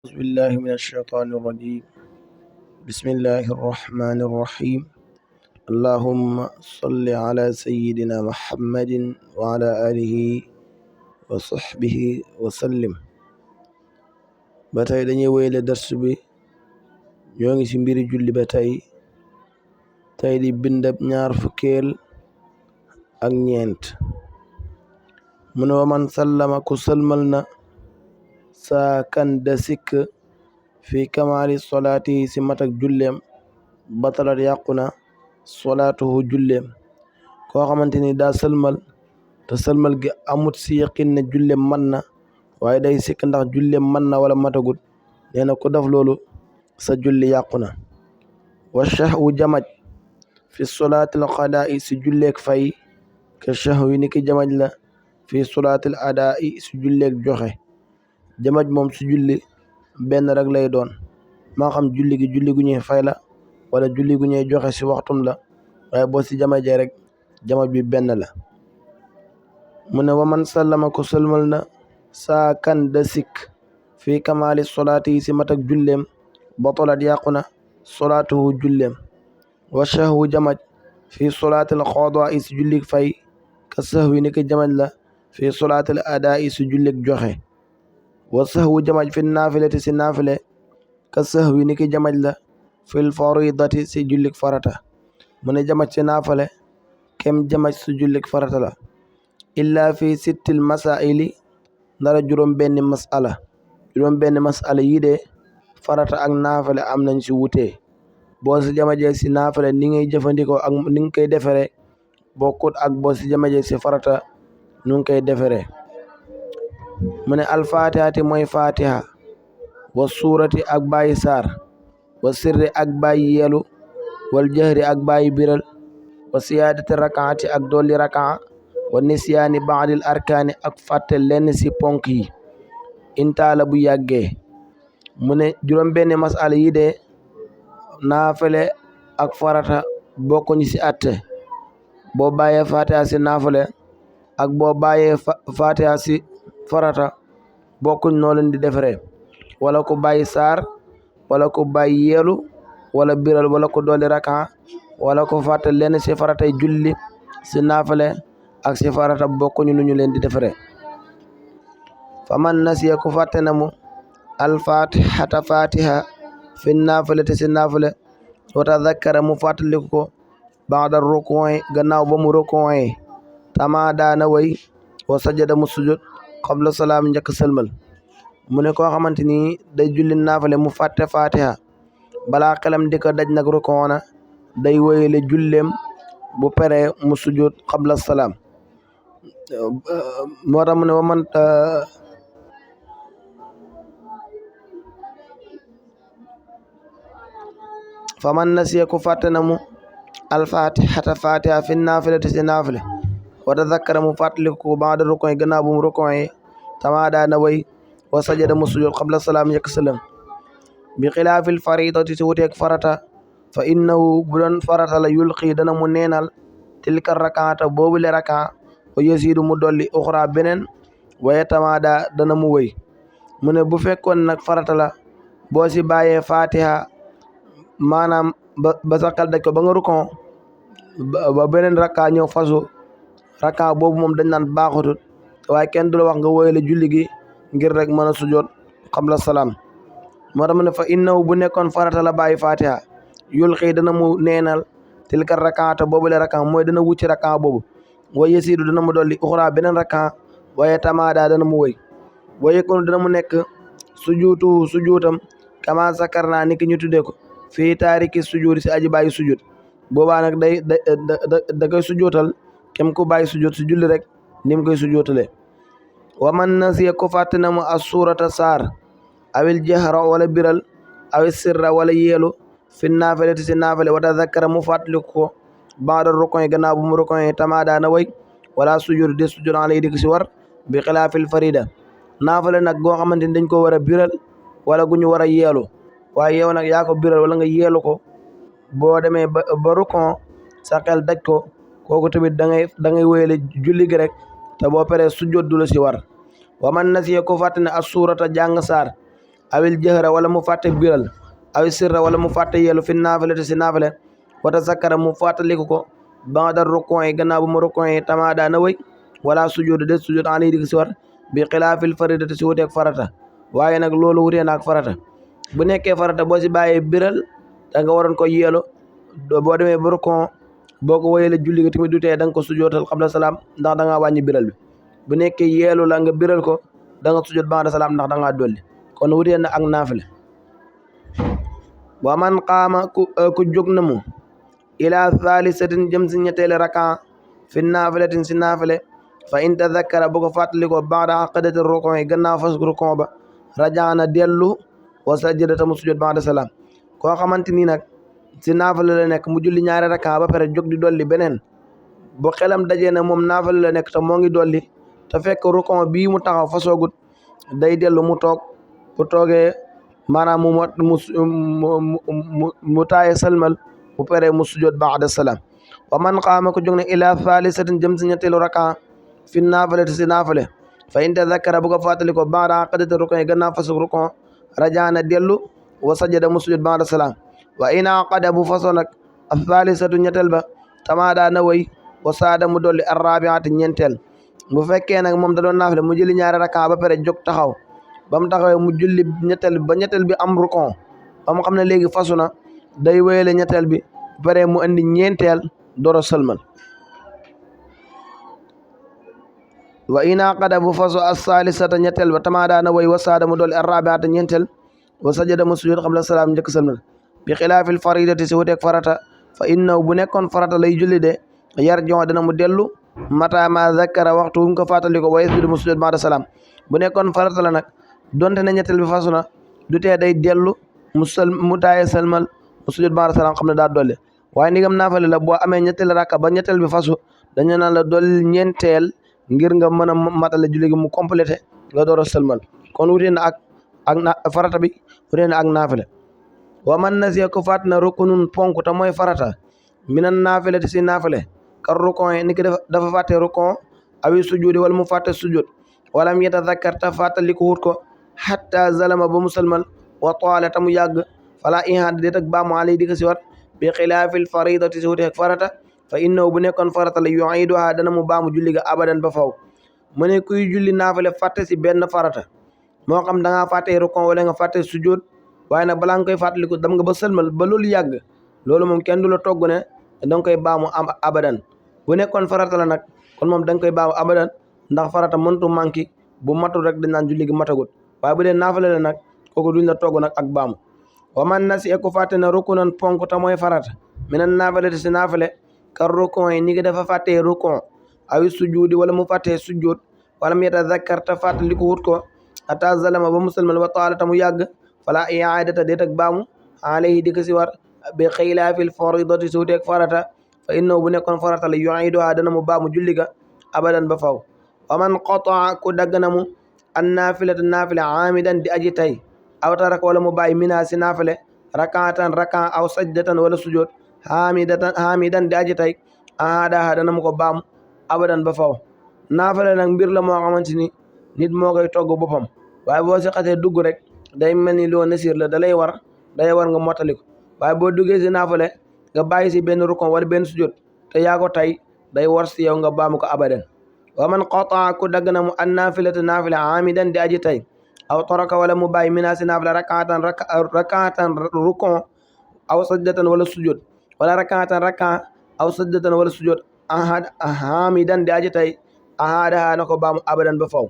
أعوذ بالله من الشيطان الرجيم. بسم الله الرحمن الرحيم. اللهم صل على سيدنا محمد وعلى آله وصحبه وسلم. ba tey dañuy wéyale darsu bi ñoo ngi ci mbiri julli ba tey di bindab ñaar fukkeel ak ñeent mu ne wa man sallama ku sëlmal na saa kan da sikk fi kamaali solaati si matak julleem batalat yàqu na solaatuhu julleem. koo xamante ni daa sëlmal te sëlmal gi amut si yaqin ne julleem man na waaye day sikk ndax julleem man na wala matagut, nee na ku def loolu sa julli yàqu na. wa shahwu jamaj fi solaatil qadaa'i si julleeg fay ka shahwi ni ki jamaj la fi solaatil adaa'i si julleeg joxe. jamaj moom si julli benn rek lay doon, maa xam julli gi julli gu ñuy fay la wala julli gu ñuy joxe si waxtum la, waaye boo si jamajee rek jamaj bi benn la. mu ne wa man sallama ko sëlmal na saa kan da sikk fii kamaali solaati yi si matak julleem batalat yàqu na solaatuhu julleem. wa shahwu jamaj fii solaatil qadaa yi si jullik fay ka sahwi ni ki jamaj la fii solaatil adaa yi si jullik joxe. wa sahwu jamaj fi naafilati si naafile ka sahwi ni ki jamaj la fil faridati si jullik farata. mu ne jamaj si naafale kem jamaj si jullik farata la illa fi sittil masaili ndara juróom benn masala yi de farata ak naafale am nañ si wutee. boo si jamajee si naafale ni ngay jëfandikoo ak ni nga koy defere bokkut ak boo si jamajee si farata nu nga koy defere. mu ne alfatihati mooy fatiha wa suurati ak bàyyi saar wa sirri ak bàyyi yelu wal jahri ak bàyyi biral wa siyaadati rakaati ak dolli rakaa wa nisyaani baadil arkaani ak fàtte lenn si ponk yi intaala bu yàggee. mu ne juróom benn masala yi de naafale ak farata bokkuñu si atte. boo bàyyee fatiha si naafale ak boo bàyyee fatiha si farata bokkuñ noo leen di defaree, wala ko bàyyi saar wala ko bàyyi yeelu wala biral wala ko dolli rakaa wala ko fàtte lenn si faratay julli si naafale ak si farata bokkuñu nu ñu leen di defaree. fa man nasiya ku fàtte na mu alfatihata fatiha fi naafale te si naafale wa tadakkara mu fàttaliku ko baada ruku'i gannaaw ba mu ruku'i tamaada na way wa sajada mu sujud qabla salaam njëkk sëlmal. mu ne koo xamante ni day julli naafale mu fàtte fatiha balaa xelam di ko daj nag rukoona day woyale julleem bu pere mu sujud qabla salaam. moo tax mu ne wa man fa man nasiya ku fàtte na mu alfatihata fatiha fi naafile te si naafile wa tadakkara mu fàttaliku ko baada rukoy gannaaw bu mu rukoy tamaada na way wa sajada mu sujud qabla salaam njëkk salaam. bi xilaafil faridati si wuteeg farata fa innahu bu doon farata la yulqi dana mu neenal tilka rakaata boobule rakaa wa yasiidu mu dolli uxra beneen waye tamaada dana mu wëy. mu ne bu fekkoon nag farata la boo si bàyyee fatiha maanaam ba sa xel daj ko ba nga rukon ba beneen rakaa ñëw fasu rakaa boobu moom dañ naan baaxutut, waaye kenn du la wax nga woyale julli gi ngir rek mën a sujjoot qabla salaam. moo tax mu ne fa innahu bu nekkoon farata la bàyyi fatiha yulqi dana mu neenal tilka rakaata boobule rakaa mooy dana wucci rakaa boobu wa yasiidu dana mu dolli uxra beneen rakaa waaye tamaada dana mu wëy wa yakunu dana mu nekk sujuutam kama sakarna ni ki ñu tuddee ko fii taariki sujud si aji bàyyi sujud. boobaa nag da koy sujootal kem ku bàyyi sujud si julli rek ni mu koy sujootalee. wa man nasiya ko fàtte na mu as suurata saar awil jahra wala biral awil sirra wala yeelu fi naafale te si naafale wa tadakkara mu fàttaliku ko baada rukoy gannaaw bu mu rukoy tamaada na way wala sujud de sujud alay dik si war bi xilaafil farida. naafale nag goo xamante ni dañ ko war a biral wala gu ñu war a yeelu, waaye yow nag yaa ko biral wala nga yeelu ko boo demee ba rukon sa xel daj ko kooku tamit da ngay wéyale julli gi rek te boo paree sujud du la si war. wa man nasiya ko fàtte ne as suurata jàng saar awil jahra wala mu fàtte biral awi sirra wala mu fàtte yelu fi naafilati si naafile wata sakkara mu fàttaliku ko ba'da rukon yi gannaaw bu mu rukon yi tamaada na wëy wala sujuud de sujuud ali dig si war bi xilaafil faridati si wuteeg farata waaye nag loolu wutee naag farata bu nekkee farata boo si bàyyee biral da nga waroon ko yeelu boo demee ba rukon boo ko wéyale julli gi tamit du tee da nga ko sujootal qabla salaam ndax da ngaa wàññi biral bi bu nekkee yeelu la nga biral ko da nga sujoot ba'da salaam ndax da ngaa dolli kon wutee na ak naafile wa man qaama ku jóg na mu ila thalisatin jëm si ñetteele rakan fi naafilatin si naafile fa in tadakkara bu ko fàttaliko ba'da aqdati rukon yi gannaaw fas rukon ba rajaana dellu wa sajjada ta mu sujjoot ba'da salaam koo xamante ni nag si naafale la nekk mu julli ñaari rakan ba pare jóg di dolli beneen bu xelam dajee ne moom naafale la nekk te moo ngi dolli te fekk rukon bii mu taxaw fasoogut day dellu mu toog bu toogee maanaam mu taaye salmal bu pare mu sujjoot ba'da salaam wa man qaama ko jóg ne ila thalisatin jëm si ñetteelu rakan fi naafilati si naafile fa in tadakkara bu ko fàttaliko ba'da aqdati rukon yi gannaaw fasug rukon rajaana dellu wa sajada mu sujjoot ba'da salaam wa in aqada bu faso nag athalisatu ñetteel ba tamaada na wëy wa saada mu dolli arrabiati ñeenteel bu fekkee nag moom da doon naafile mu julli ñaari rakan ba pare jóg taxaw ba mu taxawee mu julli ñetteel bi am rukon ba mu xam ne léegi fasu na day wéyale ñetteel bi pare mu andi ñeenteel doro sëlmal wa in aqada bu faso as-salisata ñetteel ba tamaada na wëy wa saada mu dolli arrabiata ñeenteel wa sajada mu sujud qabla salaam njëkk sëlmal bi xilaafil faridati si wuteeg farata fa innahu bu nekkoon farata lay julli de yarji'u dana mu dellu mata ma zakkara waxtu mu ko fàttali ko wa yasjudu mu sujud ba'da salaam bu nekkoon farata la nag donte ne ñetteel bi fasu na du tee day dellu mu taaye salmal mu sujud ba'da salaam xam ne daa dolli waaye ndigam naafale la boo amee ñetteel rakka ba ñetteel bi fasu dañu naan la dolli ñeenteel ngir nga mën a matale julli gi mu complété nga door a salmal kon wutee na ak farata bi wutee na ak naafale wa man nasiya ko faat na rukunun ponk te mooy farata minan naafilati si naafile kar rukon yi ni ki dafa fàtte rukon awi sujudi wala mu fàtte sujud wala mu yetadakkar ta fàttali ko wut ko hatta zalama ba mu salmal wa taala ta mu yàgg fala ihaada déet ak baamu alay di ko si war bi xilaafil faridati si wuti ak farata fa innahu bu nekkoon farata la yu'iduha dana mu baamu julli ga abadan ba faw mu ne kuy julli naafile fàtte si benn farata moo xam da ngaa fàtte rukon wala nga fàtte sujud waaye nag balaa nga koy fàttaliku dam nga ba sëlmal ba loolu yàgg loolu moom kenn du la togg ne da nga koy baamu abadan bu nekkoon farata la nag kon moom da nga koy baamu abadan ndax farata mëntu manqué bu matul rek dañ naan julli gi matagut waaye bu dee naafale la nag kooku duñ la togg nag ak baamu wa man nasiya ku fàtte na rukunan ponk ta mooy farata minan naafale si naafale kar rukon yi ni ngi dafa fàttee rukon awi sujudi wala mu fàttee sujud wala mu yetadakkar ta fàttaliku wut ko ata zalama ba mu sëlmal wa taala ta mu yàgg fala i'aadata déet ak baamu alayhi di ko si war bi xilaafil faridati si wuteeg farata fa innahu bu nekkoon farata la yu'iduha dana mu baamu julli ga abadan ba faw wa man qataa ku dagg na mu an naafilata naafile aamidan di aji tay aw taraka wala mu bàyyi mina si naafile rakatan rakan aw sajdatan wala sujud hamidan di aji tay aadaha dana mu ko baamu abadan ba faw naafile nag mbir la moo xamante ni nit moo koy togg boppam waaye boo si xasee dugg rek day mel ni loo nasir la day war nga mottali ko waaye boo duggee si naafale nga bàyyi si benn rukon wala benn sujud te yaa ko tay day war si yow nga baamu ko abadan wa man qataa ku dagg na mu an naafilata naafila amidan di aji tay aw taraka wala mu bàyyi mina si naafila rakatan rukon aw sajdatan wala sujud wala rakatan aw sajdatan wala sujud hamidan di aji tay ahaadaha na ko baamu abadan ba faw